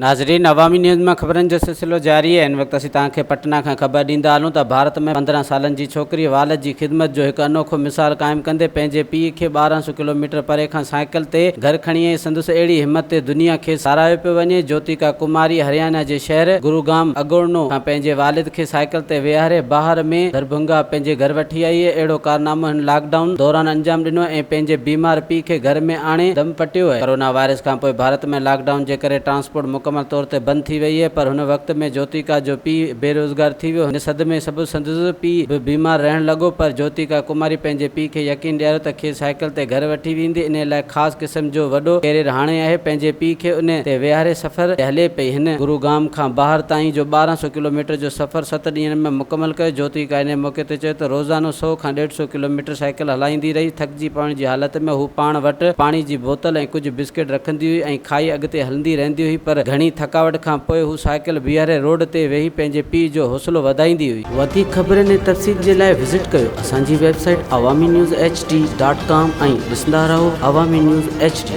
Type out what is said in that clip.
ناظرين عوامي نيوز مان خبرن جو سلسلو جاري آهي. هن وقت اسين توهان کي پٽنا کان خبر ڏيندا هلون ته ڀارت ۾ 15 سالن جي ڇوڪري والد جي خدمت جو هڪ انوکو مثال قائم ڪندي پنهنجي پيء کي 12 سو ڪلوميٽر پري کان سائيڪل تي گهر کڻي آئي سندس اهڙي همت تي دنيا کي ساراهيو پيو وڃي. جوتيڪا ڪماري هريانا جي شهر گروگام اگوڙنو کان پنهنجي والد کي سائيڪل تي ويهاري بهار ۾ درڀنگا پنهنجي گهر وٺي آئي. اهڙو ڪارنامو هن لاڪ ڊائون دوران انجام ڏنو ۽ پنهنجي بيمار پيء کي گهر ۾ آڻي دم پٽيو. ڪرونا وائرس کانپوء ڀارت ۾ لاڪ ڊائون جي ڪري ٽرانسپورٽ مڪمل طور تي بند ٿي وئي اهي پر هن وقت ۾ جوتيڪا جو پيء بيروزگار ٿي ويو. هن صدمي سبب سندس پيء به بيمار رهڻ لڳو پر جوتيڪا ڪماري پنهنجي پيء کي يقين ڏياريو ته کيس سائيڪل تي گهر وٺي ويندي انهي لاء خاص قسم جو وڏو ڪيريئر هاڻي اهي پنهنجي پيء کي ان تي ويهاري سفر تي هلي پئي. هن گروگام کان باهر تائين جو 12 سو ڪلوميٽر جو سفر ست ڏينهن ۾ مڪمل ڪيو. جوتيڪا انهي موقعي تي چيو ته روزانو سو کان ڏيڍ سو ڪلوميٽر سائيڪل هلائيندي رهي ٿڪجي پوڻ جي حالت ۾ هو پاڻ وٽ پاڻي جي بوتل ۽ ڪجهه بسڪيٽ رکندي هئي ۽ کائي اڳتي هلندي رهندي هئي پر گهڻي ٿڪاوٽ کان پوء هو سائيڪل بيهاري روڊ تي ويهي پنهنجي پيء جو حوصلو وڌائيندي هئي. وڌيڪ خبرن ۽ تفصيل جي لاء وزٽ ڪيو اسان جي website Awami news H D dot com ۽ ڏسندا رهو عوامي نيوز ايڇ ڊي.